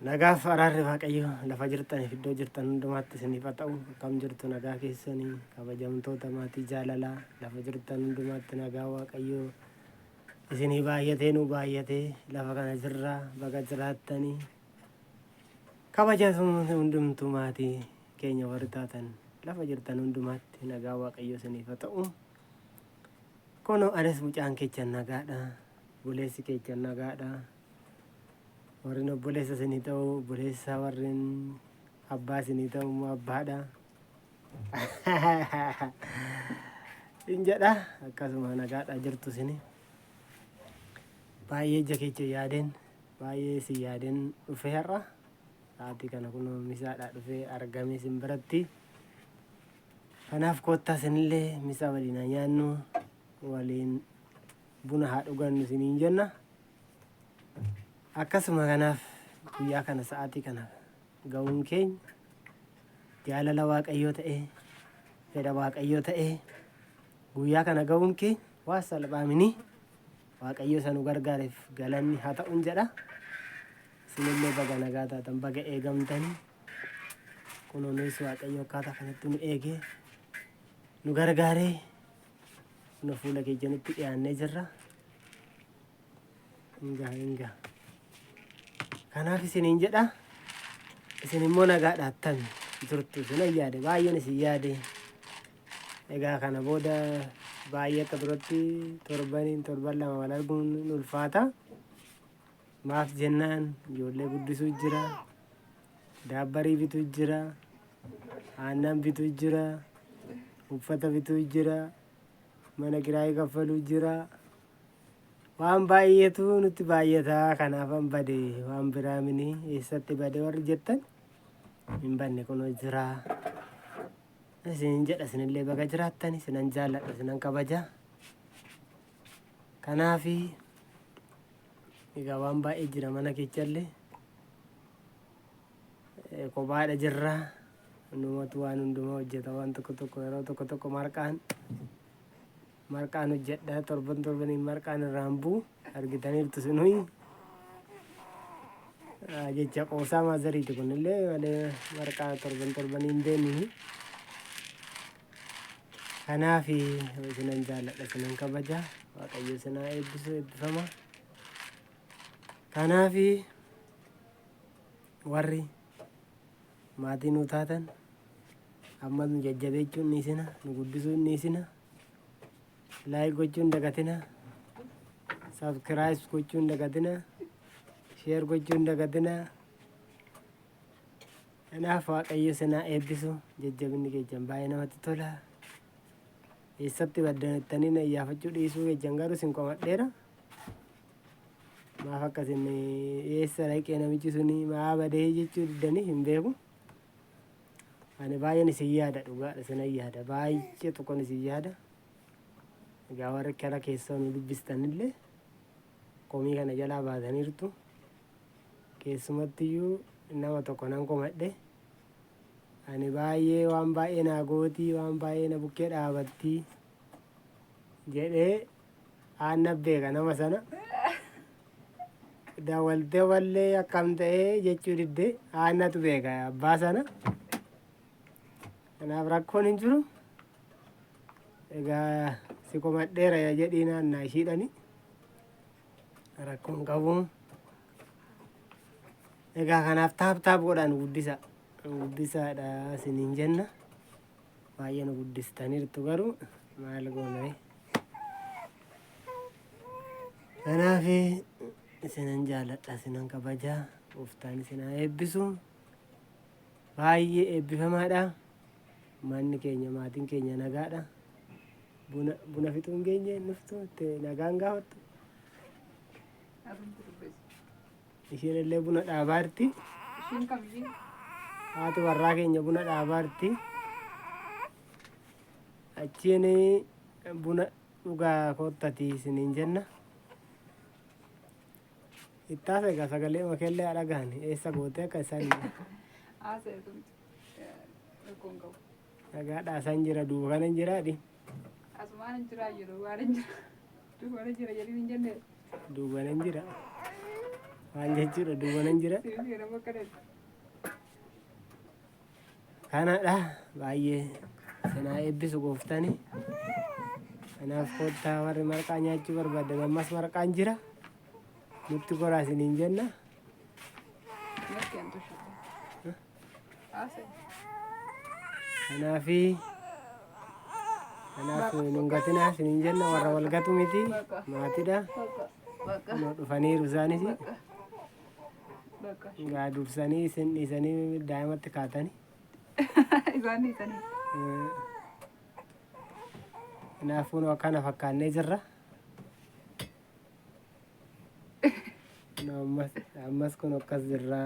Nagaaf araarri Waaqayyo lafa jirtaniif iddoo jirtan hundumaatti isiniif haa ta'u. Akkam jirtu nagaa keessanii kabajamtoota maatii jaalalaa lafa jirtan hundumaatti nagaa Waaqayyo isinii baay'atee nu baay'atee lafa kana jirra baga jiraattanii kabajamtoota hundumtuu maatii keenya warri taatan lafa jirtan hundumaatti nagaa Waaqayyo isiniif haa ta'u. Kunoo anis mucaan keechan nagaadha. Obboleessi keechan nagaadha. Warreen obboleessa isinii ta'u obboleessa warreen abbaa isinii ta'u immoo abbaadha. In jedha akkasuma nagaadha jirtu isini. Baay'ee ija keecha yaadeen baay'ee isin yaadeen dhufee har'a. Sa'aatii kana kunoo misaadhaa dhufee argame isin biratti. Kanaaf koottaa isinillee misaa waliin haa nyaannu waliin buna haa dhugannu isiniin jenna. Akkasuma kanaaf guyyaa kana sa'aatii kana ga'uun keenya jaalala Waaqayyoo ta'ee fedha Waaqayyoo ta'ee guyyaa kana ga'uun keenya waan salphaa mini. Waaqayyo isa nu gargaareef galanni haa ta'uun jedha. Isinillee baga nagaa taatan baga eegamtanii. Kunoo nuyis Waaqayyo akkaataa kanatti nu eegee nu gargaaree kunoo fuula keessanitti dhiyaannee jirra. Hingaa hingaa. Kanaaf isiniin jedha. Isin immoo nagaadha attami jirtu isinan yaade baay'een isin yaade. Egaa kana booda baay'ee akka duratti torbaniin torban lama wal arguun ni ulfaata. Maaf jennaan ijoollee guddisuu jira. Daabbarii bituu jira. Aannan bituu jira. Uffata bituu jira. Mana kiraayii kaffaluu jira. Waan baay'eetu nutti baay'ata. Kanaafan bade waan biraa mini eessatti bade warri jettan hin banne kunoo jira. Isin jedha isinillee baga jiraattan isinan jaalladha isinan kabaja. Kanaafi egaa waan baay'ee jira mana keechallee kophaadha jirra. Numatu waan hundumaa hojjeta waan tokko tokko yeroo tokko tokko marqaan marqaan hojjedha torban torbaniin marqaan irraan bu'u argitaniirtu sinuyi. Jecha qoosaa maazariiti kunillee malee marqaa torban torbaniin deemini. Kanaaf isinan jaalladha isinan kabaja waaqayyo isin haa eebbisu eebbifama. Kanaaf warri maatii nuu taatan ammas nu jajjabeechuun ni isina nu guddisuun ni isina like gochuun dagatina subscribe gochuun dagatina share gochuun dagatina. Kanaaf Waaqayyo isin haa eebbisu. Jajjabinni keessan baay'ee namatti tola. Eessatti baddan jettanii na iyyaafachuu dhiisuu keessan garuu isin qomadheera. Maaf akka isin eessa dhaqee namichi suni maa badee jechuu diddanii hin beeku. Ani baay'een isin yaada dhugaadha isinan yaada baay'ee tokkon isin yaada. Egaa warri kara keessoo nu dubbistanillee komii kana jalaa baataniirtu. Keessumattiyyuu nama tokko nan komadhe. Ani baay'ee waan baay'ee naa gootii, waan baay'ee na bukkee dhaabattii jedhee aanna beeka nama sana. Dawaltee wallee akkam ta'ee jechuu didde aannatu beeka abbaa sana. Kanaaf rakkoon hin jiru. Egaa si komadheera jedhii naannaa ishiidhani. Rakkoon qabu. Egaa kanaaf taap taap godhaa nu guddisa. Nu guddisaadha isiniin jenna. Baay'ee nu guddistaniirtu garuu maal goona. Kanaaf isinan jaaladha isinan kabaja. Gooftaan isin haa eebbisu. Baay'ee eebbifamaadha. Manni keenya maatiin keenya nagaadha. Buna buna fixuu hin geenye nuftu itti nagaan gaafattu. Atumti dubbisi. Isheen illee buna dhaabaarti. Ishiin kam ishiin? Haati warraa keenya buna dhaabaarti. Achiin buna dhugaa koottati isiniin jenna. Ittaas egaa sagalee makeellee haa dhagahan eessa gootee akka isaan Haasa'e atumti. Rakkoon qabu. Nagaadhaa isaan jira duuba kana hin jiraadhi. Asumaan hin jiraa jedhu waan hin jira. Duuba hin jira jedhin hin jenne. Duuba nan jira. Waan jechuudha duwwanan jira. Kanadha baay'ee sinaa eebbisu gooftani. Kanaaf koottaa warri marqaa nyaachuu barbaadan ammas marqaan jira. Nutti goraa isiniin jenna. Kanaafi kanaaf nun gatinaa isiniin jenna warra wal gatu miti maatidha. Kunoo dhufaniiru isaanis. Gaa dursanii isin dhiisanii daa'imatti kaatanii. Isaan dhiisanii. Kanaafuu nu akkana fakkaannee jirra. Kunoo ammas ammas kun akkas jirra.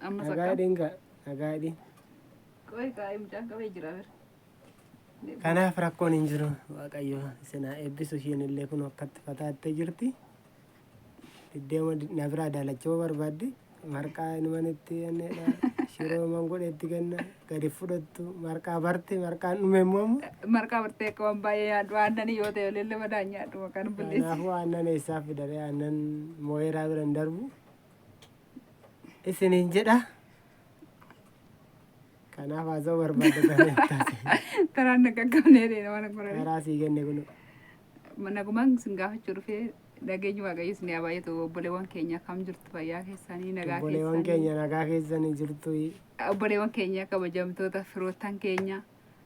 Ammas Nagaa akkam. hidhiin gaa nagaa hidhiin. Qoy kaa'ee mucaan qabee jira bira. Kanaaf rakkoon hin jiru. Waaqayyo isin haa eebbisu ishiin illee kun akkatti fataattee jirti. Diddeema na biraa daalachuu barbaaddi. Marqaa inuman itti kenneedha. Shiroo man godhe itti kenna. Gadi fudhattu. Marqaa barte. Marqaan dhume immoo amma. Marqaa bartee akka waan baay'ee nyaadhu aannanii yoo ta'e illee madaa nyaadhu maqaan balleessi. Kanaafuu aannan eessaa fidare aannan moo'eeraa bira hin darbu. Isiniin jedha. Kanaaf haasa'uu barbaadda taanaan. Taraan na qaqqabnee deema mana koranii. Karaa sii kenne kun. Nagumaan isin gaafachuu dhufee nageenyi Waaqayyo isin haa baay'atu obboleewwan keenya akkam jirtu fayyaa keessanii nagaa Obboleewwan keessanii. keenya nagaa keessanii jirtu. Obboleewwan keenya kabajamtoota firoottan keenya.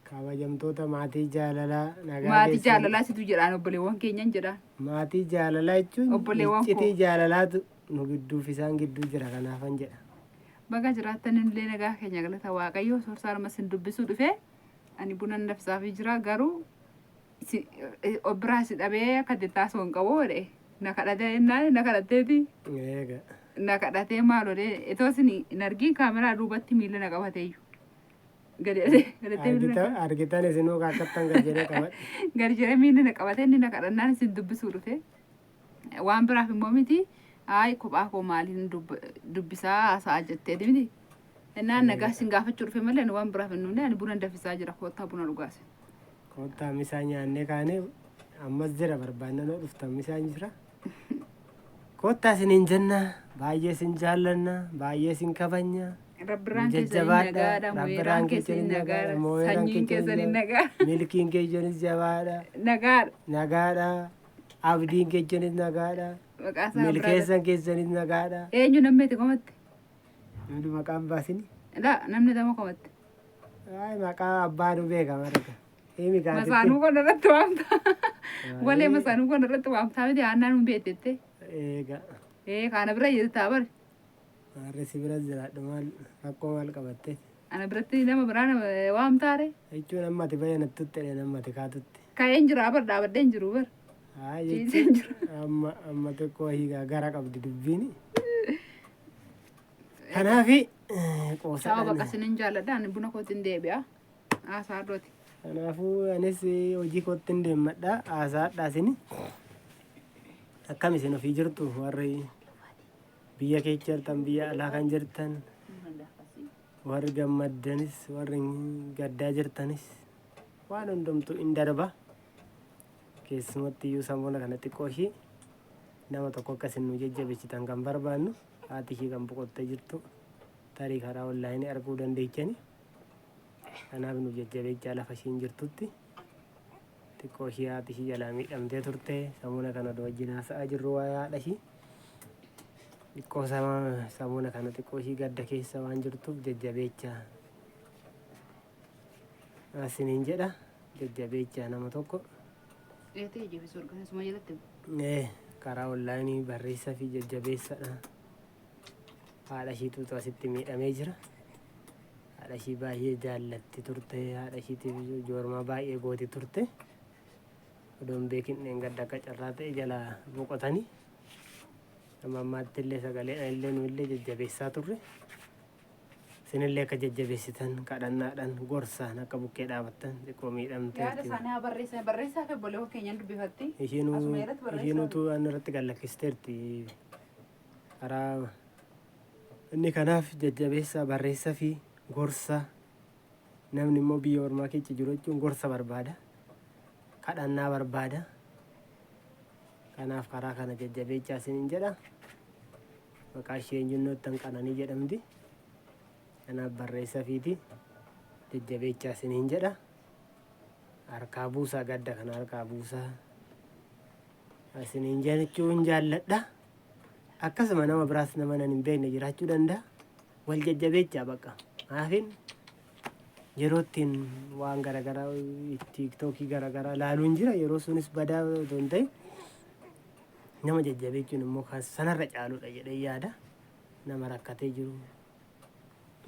Kabajamtoota maatii jaalalaa nagaa Maatii keessanii. jaalalaa situ jedhaan obboleewwan keenyan jedhaan. Maatii jaalalaa jechuun Obboleewwan koo. iccitii jaalalaatu nu gidduuf isaan gidduu jira kanaafan jedha. Baga jiraattan illee nagaa keenya galata Waaqayyo sorsaa arma isin dubbisuu dhufee ani buna nafsaafii jira garuu obbiraa si dhabee akka itti taasoo hin qabu jedhe na kadhatee jennaan na kadhatteeti Eega. na kadhatee maal godhee itoo isin hin argiin kaameraa duubatti miila na qabateeyyu gadi jedhee miila na Argitan argitan isinuu akkattan gad jedhee qabadhe. gadi jedhee miila na qabatee inni na kadhannaan isin dubbisuu dhufe waan biraaf immoo miti hayi kophaa koo maaliin dubbisaa haasa'aa jetteeti miti innaan nagaa isin gaafachuu dhufe malee ani waan biraaf hin dhufne ani buna danfisaa jira koottaa buna dhugaase. Koottaa misaa nyaannee kaanee ammas jira barbaannanoo dhuftan misaan jira. Koottaa isiniin jenna baay'ee isin jaallanna baay'ee isin kabajna. Rabbirraan keessan Jajjabaadha. nagaadha, mooyiraan Rabbirraan keessan keessan nagaadha, nagaadha, mooyiraan sanyiin keessan keessan nagaadha. Milkiin keessanis jabaadha. Nagaadha. Nagaadha. Abdiin keessanis nagaadha. Maqaa isaa biraa. Milkeessan keessanis nagaadha. Eenyu namni itti komatte? Namni maqaan baasini. Laa namni lama komatte. Ay maqaa abbaa nu beeka marga. Himi kaatitti. Masaanuu kana irratti waamta. Walee masaanuu kana irratti waamtaa miti aannaan hin beektette. Eega. Ee kana bira jirtaa bari. Maarree si bira jiraadhu maal rakkoo maal qabatte. Ana biratti nama biraa nama waamtaare. Jechuun amma ati bayanattutti jedhe amma ati kaatutti. Ka'een jira bar dhaabadheen jiru bar. Haa Ciiseen jechuun jira. amma amma xiqqoo hiigaa gara qabdi dubbiin. Kanaafi Sababa qoosadhaan. bakka isinin jaalladha ani buna kootiin deebi'a. Haasaa dooti. Kanaafuu anis hojii kootti hin deemmadha haasaadhaa isin. Akkam isin ofii jirtu warri biyya keessa jirtan biyya alaa kan jirtan warri gammaddanis warri gaddaa jirtanis waan hundumtuu hin darba. Keessumatti iyyuu sammuna kana xiqqoo ishii nama tokko akka isin nu jajjabeessitan kan barbaannu haati ishii kan boqottee jirtu tarii karaa onlaayinii arguu dandeechani. Kanaaf nu jajjabeechaa lafa ishiin jirtutti xiqqoo ishii haati ishii jalaa miidhamtee turte sammuna kana odoo wajjin haasa'aa jirru waa'ee haadha ishii. Xiqqoo sammuna kana xiqqoo ishii gadda keessa waan jirtuuf jajjabeechaa isiniin jedha jajjabeechaa nama tokko. Eetee jabisuu argina suma jalatti. Karaa onlaayinii barreessaa fi jajjabeessadha. Haadha ishiitu asitti miidhamee jira. Haadha ishii baay'ee jaallatti turte. Haadha ishiitiif joormaa baay'ee gooti turte. Odoo hin beekin dheengadda akka carraa ta'e jalaa boqotanii. Amma ammaatti illee sagaleedhaan illee nu illee jajjabeessaa turre. Isinillee akka jajjabeessitan kadhannaadhaan gorsaan akka bukkee dhaabattan xiqqoo Yaada miidhamteerti. isaanii haa barreessan barreessaa fi obboleewwan keenyaan dubbifatti. Ishiinuu Asuma irratti barreessaa. ishiinuutu waan irratti gallakkisteerti. Karaa inni kanaaf jajjabeessaa barreessaa fi gorsa namni immoo biyya ormaa keessa jiru jechuun gorsa barbaada. Kadhannaa barbaada. Kanaaf karaa kana jajjabeechaa isiniin jedha. Maqaa ishee eenyunnoo Qananii jedhamti. Kanaaf barreessafiiti jajjabeechaa isiniin jedha. Harkaa buusaa, gadda kana harkaa buusaa isiniin jechuun jaalladha. Akkasuma nama biraas nama nan hin beekne jiraachuu danda'a. Wal jajjabeechaa bakka. Maafin yeroo ittiin waan garaagaraa, TikTokii garaagaraa ilaaluun jira, yeroo sunis badaa otoo hin ta'in nama jajjabeechuun immoo kan sanarra caaludha jedhee yaada. Nama rakkatee jiru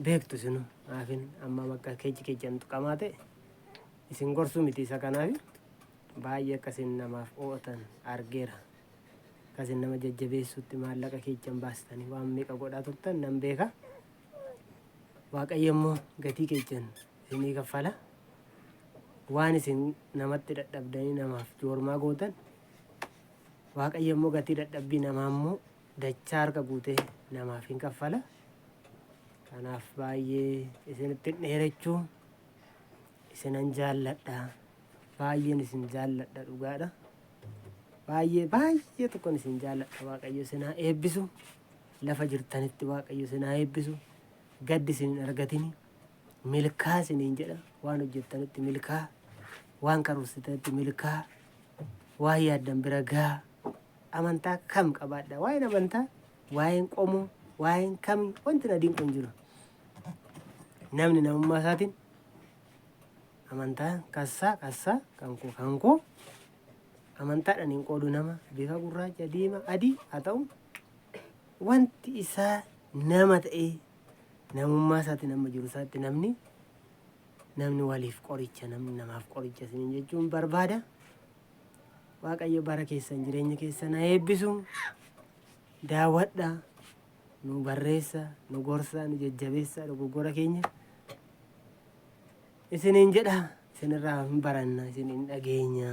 beektu sinu, maafin amma bakka keechi keechan tuqamaa ta'e isin gorsuu miti. Isa kanaaf baay'ee akkasin namaaf oo'atan argeera. Akkasin nama jajjabeessuutti maallaqa keechan baastanii waan meeqa godhaa turtan nan beeka. Waaqayyo immoo gatii keechan isinii kaffala. Waan isin namatti dadhabdanii namaaf joormaa gootan, Waaqayyo immoo gatii dadhabbii namaa immoo dachaa harka guutee namaaf hin kaffala. Kanaaf baay'ee isinitti hin dheerechuu, isinan jaalladha. Baay'een isin jaalladha, dhugaadha. Baay'ee baay'ee tokkon isin jaalladha. Waaqayyo isin haa eebbisu. Lafa jirtanitti Waaqayyo isin haa eebbisu. Gaddi isin hin argatini. Milkaa isiniin jedha. Waan hojjettanitti milkaa. Waan karoorsitanitti milkaa. Waan yaaddan bira gaa. Amantaa kam qabaadha? Waa'een amantaa, waa'een qomoo, waa'een kamii wanti na dinqu hin jiru. Namni namummaa isaatiin amantaa kassaa kassaa, kan koo kan koo, amantaadhaan hin qoodu. Nama bifa gurraacha, diimaa, adii haa ta'u, wanti isaa nama ta'ee namummaa isaatiin amma jiru isaatti namni waliif qoricha, namni namaaf qoricha isiniin jechuun barbaada. Waaqayyo bara keessan, jireenya keessan haa eebbisu. Daawwadha, nu barreessa, nu gorsa, nu jajjabeessa, dogoggora keenya isiniin jedha. Isinirraa hin baranna, isiniin dhageenya.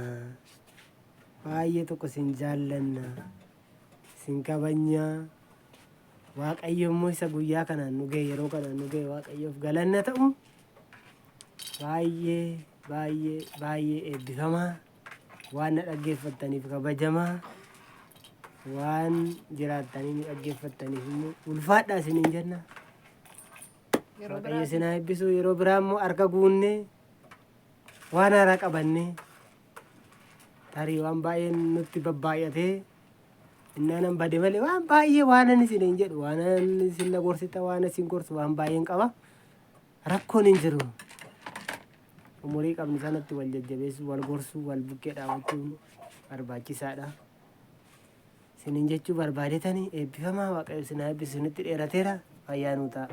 Baay'ee tokko isin jaallanna, isin kabajna. Waaqayyo immoo isa guyyaa kanaan nu ga'e, yeroo kanaan nu ga'e, Waaqayyoof galanna ta'u. Baay'ee baay'ee baay'ee eebbifamaa. Waan na dhaggeeffattaniif kabajamaa. Waan jiraattanii nu dhaggeeffattaniif immoo ulfaadhaa isiniin jenna. Yeroo Waaqayyo biraa isin haa eebbisu. Yeroo biraa immoo harka guunnee waan haaraa qabannee, tarii waan baay'een nutti babbaay'atee innaanan bade malee, waan baay'ee waan ani isiniin jedhu, waan ani isin na gorsita, waan isin gorsu waan baay'een qaba. Rakkoon hin jiru. Umurii qabnu sanatti wal jajjabeessuu, wal gorsuu, wal bukkee dhaabachuun barbaachisaadha. Isiniin jechuu barbaadetanii, eebbifamaa. Waaqayyo isin haa eebbisu. Isinitti dheerateera. Fayyaa nuu ta'a.